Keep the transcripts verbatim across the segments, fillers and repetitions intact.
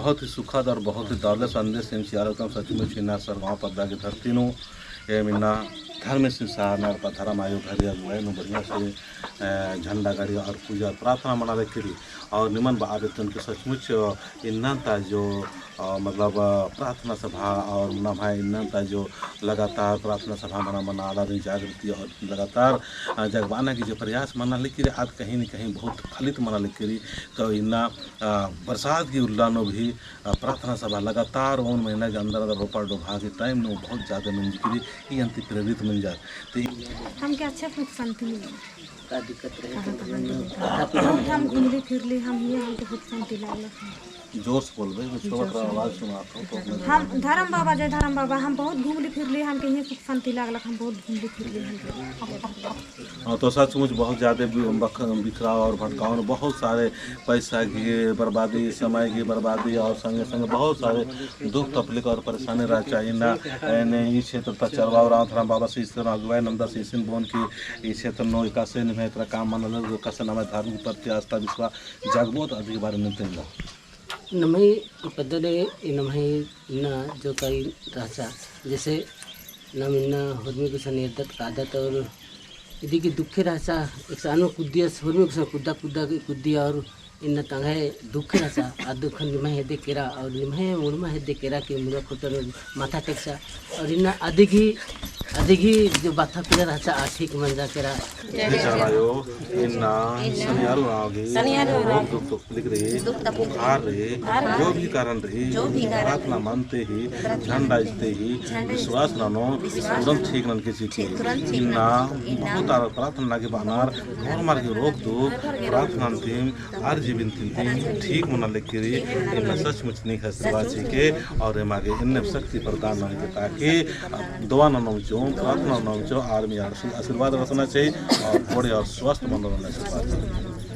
बहुत ही सुखद और बहुत ही दौले संदेश एम चिआ लगदम। सचमुच इन्ना सरगाँव पद्दा की धरती नू एम इन्ना धर्मेस सरना एड़पा धर्म आयो घरी अगुवाई नू बढ़िया से, अ, झंडा गाड़ी और पूजा प्रार्थना मना लगी रई। और निमन बआ बेद्दन कि सचमुच, अ, इन्ना ता जो, अ, मतलब, अ, प्रार्थना सभा और नम्है इन्ना ता जो लगातार प्रार्थना सभा मना, मना आलारिन जागृति और लगातार, अ, जगबाना की जो प्रयास मना लगी रई, आद कहीं न कहीं बहुत फलित मना लगी रई। तो इन्ना अ, बरसात की उल्ला नू भी, अ, प्रार्थना सभा लगातार ओन महीना के अंदर अंदर रोपा डोभा के टाइम नू बहुत ज्यादा मंजकी रई, ई अन्ती प्रेरित मंजर। तो ई हमके अच्छा सुख शांति मिले। का दिक्कत रहे? कहाँ, कहाँ दिक्कत रहे? बहुत हम घूमली फिरली, हम हियाँ हमके सुख शांति लागलक। जोर से बोलबे, कुछ छोटा आवाज सुनात हो तो। हम धर्म बाबा, जय धर्म बाबा, हम बहुत घूमली फिरली, हमके हियाँ सुख शांति लागलक, हम बहुत घूमली फिरली, हम। हाँ, तो सचमुच बहुत ज्यादा बि-, बख-, बिखराव और भटकाव, बहुत सारे पैसा की बर्बादी, समय की बर्बादी और संगे संगे बहुत सारे दुख तकलीफ और परेशानी रहचा। इन्ना, एन्ने ई क्षेत्र ता चरवा और राम धर्म बाबा से इस तरह अगुवाई नंदा से इसिन बोन की ई क्षेत्र नू एकासे निम्है तरह काम मना लग, एकासे नम्है धार्मिक प्रति आस्था विश्वास जगबोत अदी के बारे में तेंगा। नम्है ई पद्दा ले ई नम्है इन्ना जो काई रहचा, जैसे नाम इन्ना होरमी गुसन एरदत कादत और इदी की दुखे रहचा, एकसानो कुद्दियस, होरमी गुसन कुद्दा कुद्दा की कुद्दिया और इन्ना तंग्है दुखे रहचा, आ दुखन निम्है हेद्दे केरा और निम्है मुड़मा हेद्दे केरा की मुड़ा खुटन माथा टेकचा और इन्ना अदिगी, अदिगी जो बाथा पीड़ा रहचा, आ ठीक मंजा केरा। जय चाला आयो, इन्ना सनियारू आगे, सनियारू आगे। रोग दुख तकलीफ रई, दुख तकलीफ बुखार रई, बुखार रई, जो भी कारण रई, जो भी कारण प्रार्थना रई, मनते ही, प्रार्थना झंडा मनते इजते ही, झंडा विश्वास ननो, विश्वास तुरंत ननो, ठीक ननके चिके। ठीक, तुरंत ठीक इन्ना ननके चिके। बहुत आर प्रार्थना लगे बानर, होरमर गे रोग दुख, प्रार्थना नन्तिम, आर जीवन तिन्तिम, ठीक मना लगी रई, इन्ना सचमुच नीक आशीर्वाद चिके, और एमा गे इन्ने शक्ति प्रदान ननके ताकि दुआ ननोम चो, प्रार्थना ननोम चो, आर मी आशीर्वाद रअना चाहिए, और बड़े और स्वस्थ मनोरंजन आशीर्वाद।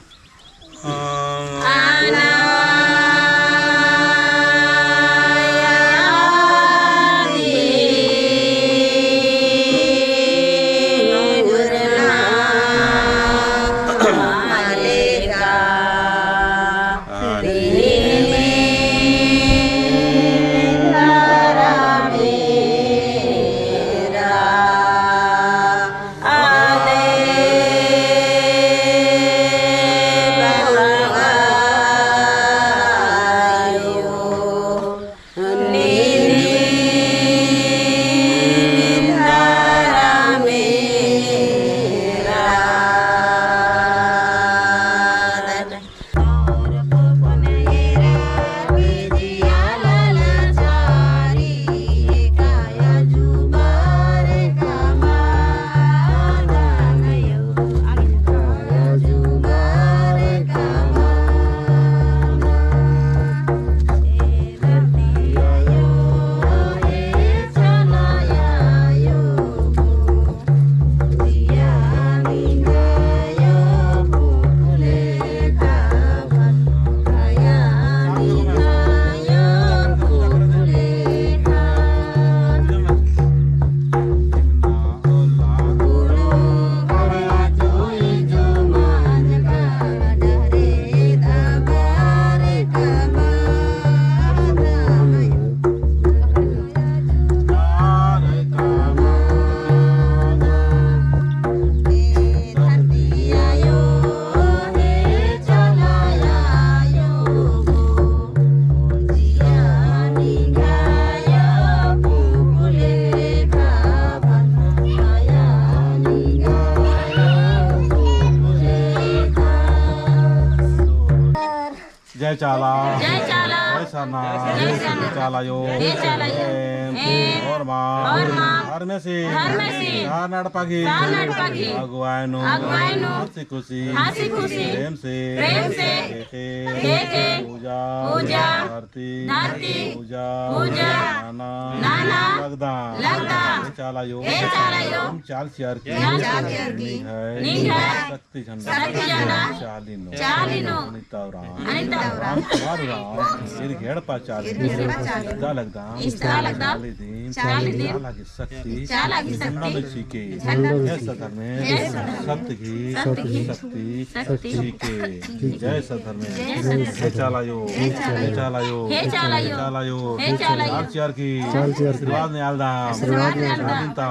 जय चाला। जय चाला। जय सरना। जय सरना। जय चाला आयो। जय चाला आयो। एम। एम। होरमा। होरमा। धर्मेसी। धर्मेसी। सरना एड़पा गही। सरना एड़पा गही। अगुवाई नू। अगुवाई नू। हँसी खुशी। हँसी खुशी। प्रेम से। प्रेम से। ख़ेख़ेल। ख़ेख़ेल। पूजा। पूजा। धरती। धरती। पूजा। पूजा। नना। नना। लगदम। लगदम। ए चाला आयो। ए चाला आयो। चाल चिअर की। चाल चिअर की। निंग्है। निंग्है। शक्ति झंडा। शक्ति झंडा। चाली नू। चाली नू। अनिता उराँव। अनिता उराँव। अनिता उराँव। ईर गे एड़पा चाली नू। ईर गे एड़पा चाली नू। इस्ता लगदम। इस्ता लगदम। चाली दिम। चाली दिम। चाला गही शक्ति। चाला गही शक्ति। झंडा नू चिके। झंडा नू चिके। जय सत धर्मेस। जय सत धर्मेस। शक्ति गही। शक्ति गही। शक्ति। शक्ति चिके। जय सत धर्मेस। जय सत धर्मेस। जय चाला आयो। जय चाला आयो। जय चाला हे चाला आयो। चाला आयो। हे चाला आयो। चाल चिअर की। चाल चिअर की। आशीर्वाद नेआलदम। आशीर्वाद नेआलदम। अदिन ता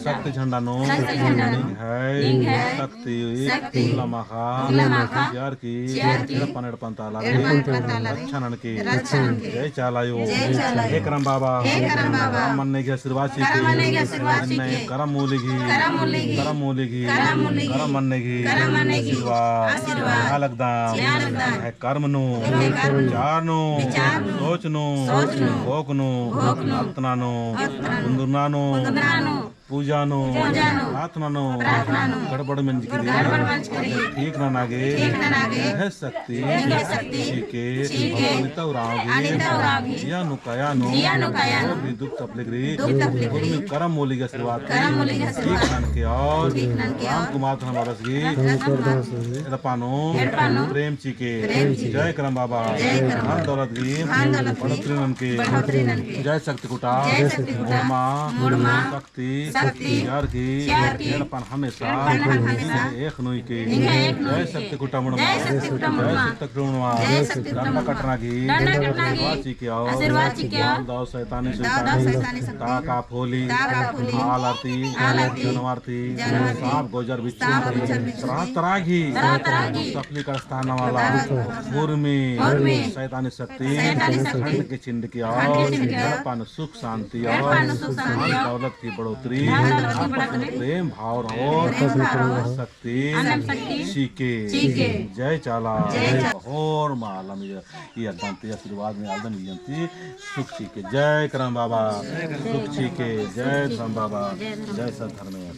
शक्ति झंडा नू। शक्ति झंडा नू। निंग्है। निंग्है। शक्ति। शक्ति। उल्ला माख़ा। उल्ला माख़ा। चिअर की। चिअर की। एड़पन एड़पन ता आलर। एड़पन एड़पन ता आलर। रक्षा ननके। रक्षा ननके। जय चाला आयो। जय चाला आयो। हे करम बाबा। हे करम बाबा। करम मन्ने गही आशीर्वाद चिके। करम मन्ने गही आशीर्वाद चिके। करम मूली गही। करम मूली गही। करम मूली गही। करम मूली गही। करम मन्ने गही। करम मन्ने गही। आशीर्वाद। आशीर्वाद। चिआ लगदम। चिआ लगदम। हे कर्म नू, हे कर्म नू, विचार नू, विचार नू, सोच नू, सोच नू, भोग नू, भोग नू, अतना नू, अतना नू, कुन्दुरना नू, कुन्दुरना नू, पूजा नू, पूजा नू, प्रार्थना नू, प्रार्थना नू, गड़बड़ मंजकी रई, गड़बड़ मंजकी रई, ठीक नना गे, ठीक नना गे, निंग्है शक्ति, निंग्है शक्ति, चिके, चिके, अनिता उराँव गे, अनिता उराँव गे, जिया नू काया नू, जिया नू काया नू, जो भी दुख तकलीफ रई, दुख तकलीफ रई, उर्मी करम मूली गही आशीर्वाद, करम मूली गही आशीर्वाद, ठीक ननके और, ठीक ननके और, राम कुमार धर्मदास गही, राम कुमार धर्मदास गही, एड़पा नू, एड़पा नू, प्रेम चिके। प्रेम चिके। जय करम बाबा। जय करम बाबा। धन दौलत गही। धन दौलत गही। बढ़ोतरी ननके। बढ़ोतरी ननके। जय शक्ति खुटा। जय शक्ति खुटा। मुड़मा। मुड़मा। शक्ति। शक्ति। चिअर की। चिअर की। एड़पन हमेशा। एड़पन हमेशा। एख़ नू उइके। एख़ नू उइके। जय शक्ति खुटा मुड़मा। जय शक्ति खुटा मुड़मा। जय शक्ति खुटा मुड़मा। डंडा कटना गही। डंडा कटना गही। आशीर्वाद चिके और। आशीर्वाद चिके और। दव दव शैतानी शैतानी। दव दव शैतानी शैतानी। ताका फोली। ताका फोली। आलर ती। आलर ती। जनवार ती। जनवार ती। साँप गोजर बिच्छू। साँप गोजर बिच्छू। तरह तरह गही। तरह तरह गही। तकलीफ का स्थान वाला। तरह तरह गही। उर्मी। उर्मी। शैतानी शक्ति। शैतानी शक्ति। खंड के छिंड के और। खंड के छिंड के और। एड़पन सुख शांति और। एड़पन सुख शांति और। धन दौलत की बढ़ोतरी। धन दौलत की बढ़ोतरी। प्रेम भाव रहो। प्रेम भाव रहो। शक्ति। अनंत शक्ति। चिके। चिके। जय चाला। जय चाला। होरमा आलम ये, ये अड्डा ती आशीर्वाद नेआलदम, ये ती सुख चिके। जय करम बाबा। सुख चिके। जय धर्म बाबा। जय सत धर्मेस।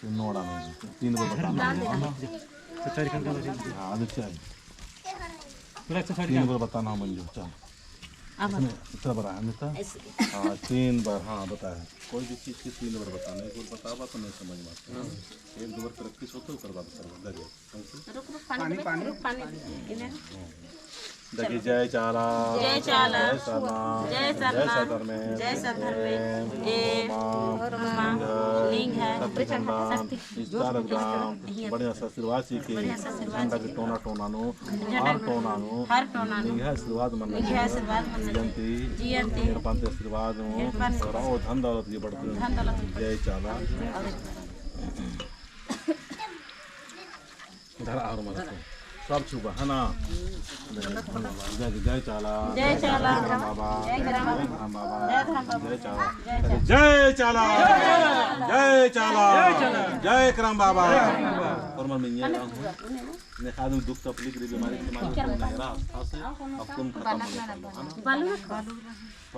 नोड़ा में तीन बार बताना है। हाँ, अच्छा है। तीन बार बताना है मंजू, चल। अब इसमें इतना बार है, मिता? ऐसे। हाँ, तीन बार, हाँ, बताया। कोई भी चीज़ की तीन बार बताना है, एक बार बताबा तो नहीं समझ में आता। एक दो बार practice होता है, ओकर बाद करबा, डर गया। रुक, रुक, पानी, पानी, पानी। रुक, पानी। इन्हें। देखी, जय चाला। जय चाला। जय सरना। जय सरना। जय सत धर्मेस। जय सत धर्मेस। एम, एम, होरमा, होरमा, निंग्है, निंग्है, शक्ति झंडा, शक्ति। इस्तार एकदम, बढ़िया से आशीर्वाद चिके, बढ़िया से आशीर्वाद झंडा के चिके। टोना टोना नू, झंडा हर टोना नू, हर टोना नू, निंग्है आशीर्वाद मन्ना, निंग्है आशीर्वाद मन्ना, जियन ती, जियन ती, एड़पन ती आशीर्वाद नू, एड़पन ती, और धन दौलत की बढ़ती, धन दौलत की, जय चाला। धरा और मत को। सब छुबा, है ना? जय, जय चाला। जय चाला। जय धर्म बाबा। जय धर्म बाबा। जय धर्म बाबा। जय चाला। जय चाला। जय चाला। जय करम बाबा। और मन में ये ना हो। ने आदमी दुख तकलीफ रे बीमारी के मारे को नहीं रहा। आसे अब तुम खत्म होने वाला हो, है ना?